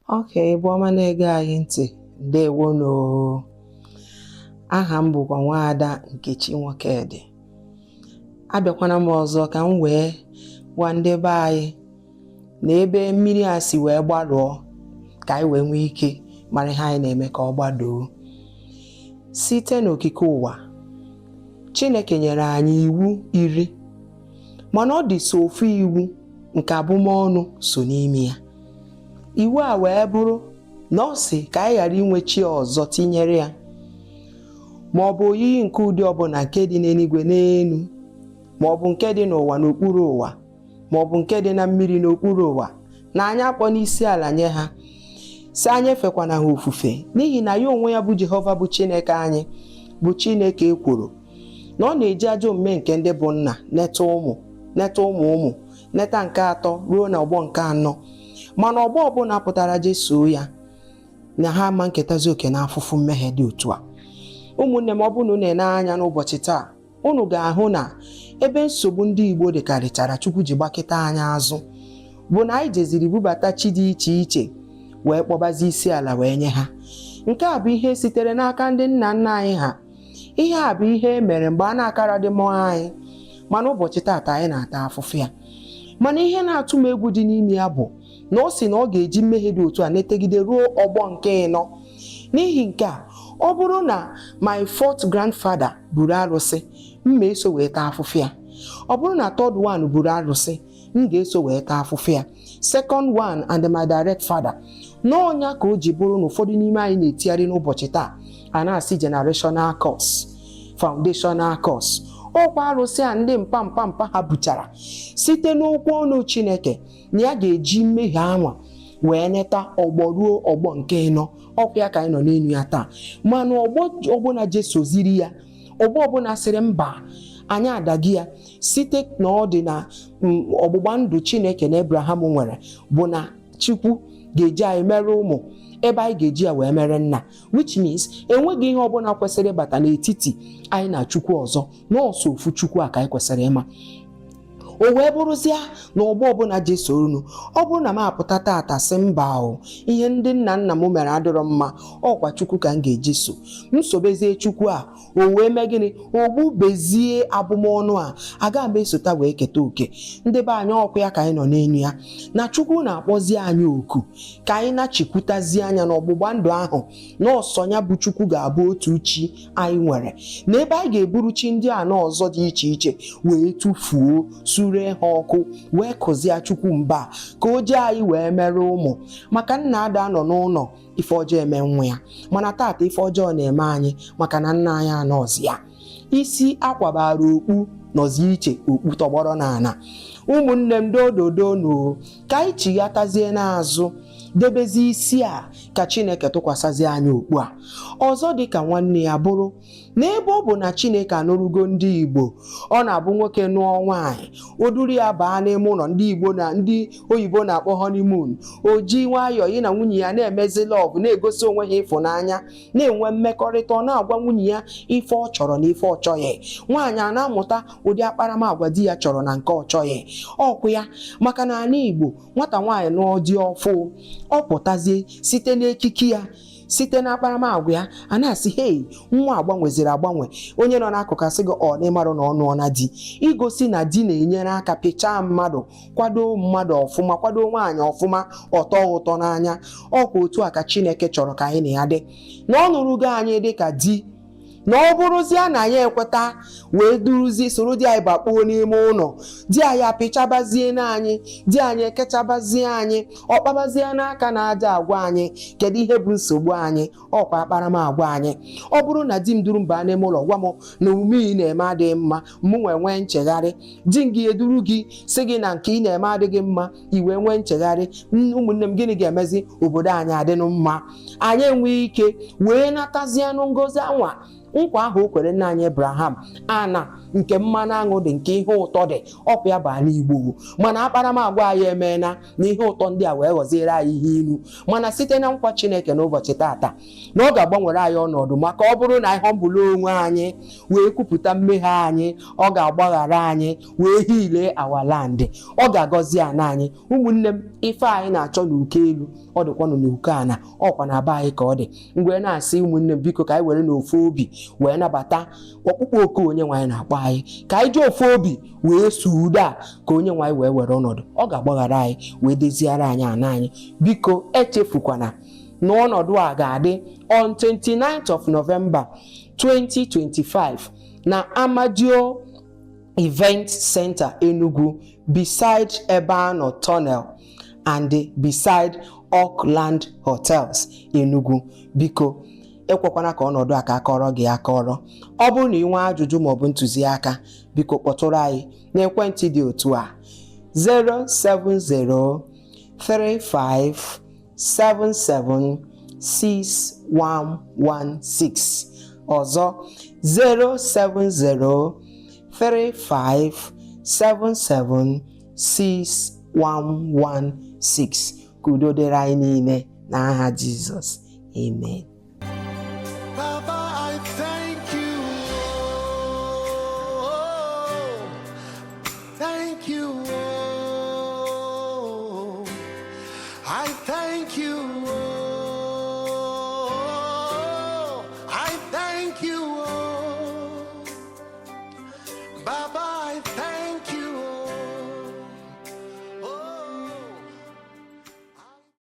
Okay, Igbo ọma na-ege anyị ntị, ndewonu. Aha m bụkwa Nwaada Nkechi Nwokedi. Abịakwana m ọzọ ka m wee gwa ndị be anyị na ebe mmiri a si wee gbarụọ, ka anyị wee nwee ike mara ihe anyị na-eme ka ọ gbadoo. Site n'okike ụwa, Chineke nyere anyị iwu 10, mana ọ dị so ofu iwu nke abụmọnụ so n'ime ya. Iwu a wee bụrụ na ọ sị ka anyị ghara inwe chi ọzọ tinyere ya, ma ọ bụ oyiyi nke ụdị ọbụla nke dị n'eluigwe n'elu, ma ọ bụ nke dị n'ụwa n'okpuru ụwa, ma ọ bụ nke dị na mmiri n'okpuru ụwa, na anyị akpọ n'isi ala nye ha, si anyị efekwana ha ofufe, n'ihi na ya onwe ya bụ Jehova bụ Chineke anyị, bụ Chineke ekworo, na ọ na-eji ajọ omume nke ndị bụ nna neta ụmụ, neta ụmụ ụmụ, neta nke atọ ruo na ọgbọ nke anọ. Mana ọgbọ ọbụla pụtara jesoo ya, na ha ama nketazi oke na afụfụ mmehie dị otu a. Ụmụnne m, ọ bụrụ na unu na-ene anya n'ụbọchị taa, unu ga-ahụ na ebe nsogbu ndị Igbo dịkarịchara Chukwu ji gbakịta anyị azụ bụ na anyị jeziri bubata chi dị iche iche wee kpọbazi isi ala wee nye ha. Nke a bụ ihe sitere n'aka ndị nna nna anyị ha. Ihe a bụ ihe e mere mgbe a na-akara dị mụọ anyị, mana ụbọchị taata anyị na-ata afụfụ ya. Mana ihe na-atụ m egwu dị n'ime ya bụ na ọ sị na ọ ga-eji mmehie dị otu a netegide ruo ọgbọ nke ịnọ. N'ihi nke a, ọ bụrụ na my fourth grandfather buru arụsị, m ma eso wee taa afụfụ ya. Ọ bụrụ na third one buru arụsị, m ga-eso wee taa afụfụ ya. Second one and my direct father. N'ọnya ka o ji bụrụ na ụfọdụ n'ime anyị na-etigharị n'ụbọchị taa, a na-asị generational curse, foundational curse. Ọkwa arụsị a ndị mpa mpa mpa ha buchara site n'okwu ọnụ Chineke na ya ga-eji mmehie anwa wee neta ọgbọ ruo ọgbọ nke ịnọ. Ọkwa ya ka anyị nọ n'elu ya taa. Mana ọgbọ ọbụla jesoziri ya, ọgbọ ọbụla sịrị mba, anyị adaghị ya, site na ọ dị na ọgbụgba ndụ Chineke na Abraham nwere bụ na Chukwu ga-eji anyị mere ụmụ ebe anyị ga-eji ya wee mere nna, which means enweghị ihe ọbụla kwesịrị ịbata n'etiti anyị na Chukwu ọzọ, n'ọsọ ofu Chukwu a ka anyị kwesịrị ịma. O wee bụrụzịa na ọgbọ ọbụla jesorunu, ọ bụrụ na m apụta tata sị mba o, ihe ndị nna nna m mere adịrọ mma, ọkwa Chukwu ka m ga-ejeso, m sobezie Chukwu a, o wee mee gịnị? O gbubezie abụmọnụ a, aga m esota wee keta oke. Ndị be anyị, ọkwa ya ka anyị nọ n'elu ya, na Chukwu na-akpọzi anyị oku ka anyị na-chikwutazie anya n'ọgbụgba ndụ ahụ, na ọsọ ya bụ Chukwu ga-abụ otu chi anyị nwere, na ebe anyị ga-eburu chi ndị a na ọzọ dị iche iche wee tụfuo, sure ha ọkụ, wee kụzie Chukwu mba ka o jee anyị wee mere ụmụ. Maka nna ada nọ n'ụlọ ife ọjọọ eme nwa ya, mana tata ife ọjọọ na-eme anyị maka na nna anyị anọzi ya. Isi akwabara okpu nọzi iche, okpu tọgbọrọ n'ala. Ụmụnne m, dododonu, ka anyị chighatazie n'azụ, debezi isi a ka Chineke tụkwasịzie anyị okpu a ọzọ. Dịka nwanne ya bụrụ n'ebe ọ bụ na Chineke anụrụgo ndị Igbo, ọ na-abụ nwoke nụọ nwaanyị, o duru ya baa n'ime ụlọ, ndị Igbo na ndị oyibo na-akpọ honeymoon. O ji nwayọọ yi na nwunye ya na-emezi love, na-egosi onwe ha ịfụnanya, na-enwe mmekọrịta. Ọ na-agwa nwunye ya ife ọ chọrọ na ife ọ chọghị. Nwaanyị a na-amụta ụdị akparamagwa di ya chọrọ na nke ọ chọghị. Ọkwụ ya maka na ala Igbo, nwata nwaanyị nụọ di ọfụ, ọ pụtazie, site n'ekike ya, site na akparamagwa ya, a na-asị, "Hei, nwa agbanweziri agbanwe." Onye nọ n'akụkụ asị gị, ọ na ịmarụ na ọ nụọ na di, igosi na di na-enyere aka pịchaa mmadụ, kwado mmadụ ọfụma, kwado nwaanyị ọfụma, ọtọ ụtọ n'anya. Ọkwa otu a ka Chineke chọrọ ka anyị na ya dị, na ọ nụrụgo anyị dị ka di, na ọ bụrụzie na anyị ekweta wee duruzie soro di anyị bakpuo n'ime ụlọ, di anyị apịchabazie n'anyị, di anyị ekechabazie anyị, ọ kpabazie n'aka na aja agwa anyị. Kedu ihe bụ nsogbu anyị? Ọkwa akparamagwa anyị. Ọ bụrụ na di m duru m baa n'ime ụlọ, gwa m na omume ị na-eme adịghị mma, mụ nwee nwee nchegharị, di m gị eduru gị sị gị na nke ị na-eme adịghị mma, i wee nwee nchegharị, ụmụnne m, gịnị ga-emezi? Obodo anyị adịnụ mma, anyị enwee ike wee natazianụ ngozi anwa. Nkwa ahụ o kwere nna anyị Abraham, ana nke mmanụ aṅụ dị, nke ihe ụtọ dị, ọkwa ya bụ ala Igbo. Mana akparamagwa anyị emeela na ihe ụtọ ndị a wee ghọziere anyị ihe ilu. Mana site na nkwa Chineke n'ụbọchị tata na ọ ga-agbanwere anyị ọnọdụ, maka ọ bụrụ na anyị humble onwe anyị wee kwupụta mmehie anyị, ọ ga-agbaghara anyị wee heal our land, ọ ga-agọzi ana anyị. Ụmụnne m, ife anyị na-achọ n'uko elu, ọ dịkwanụ n'uko ana, ọkwa na be anyị ka ọ dị. Mgbe na-asị, ụmụnne m, biko, ka anyị were n'ofu obi wee nabata ọkpụkpọ oku onye nwe anyị na-akpọ anyị, ka anyị ji ofu obi wee so udo a, ka onye nwe anyị wee were ọnọdụ. Ọ ga-agbaghara anyị wee deziara anyị ana anyị. Biko, echefukwana na ọnọdụ a ga-adị on 29th of November 2025 na Amadio Event Center, Enugu, beside Ebeano Tunnel and beside Auckland Hotels, Enugu. Biko, ekwekwana ka ọnọdụ a ka akọrọ gị akọrọ. Ọ bụrụ na ị nwee ajụjụ maọbụ ntụziaka, biko kpọtụrụ anyị n'ekwentị dị otu a: 07035776116. Ọzọ, 07035776116. Ka udo dịrị anyị niile n'aha Jizọs, amen. Papa, I thank you. Oh, thank you. Oh, I thank you.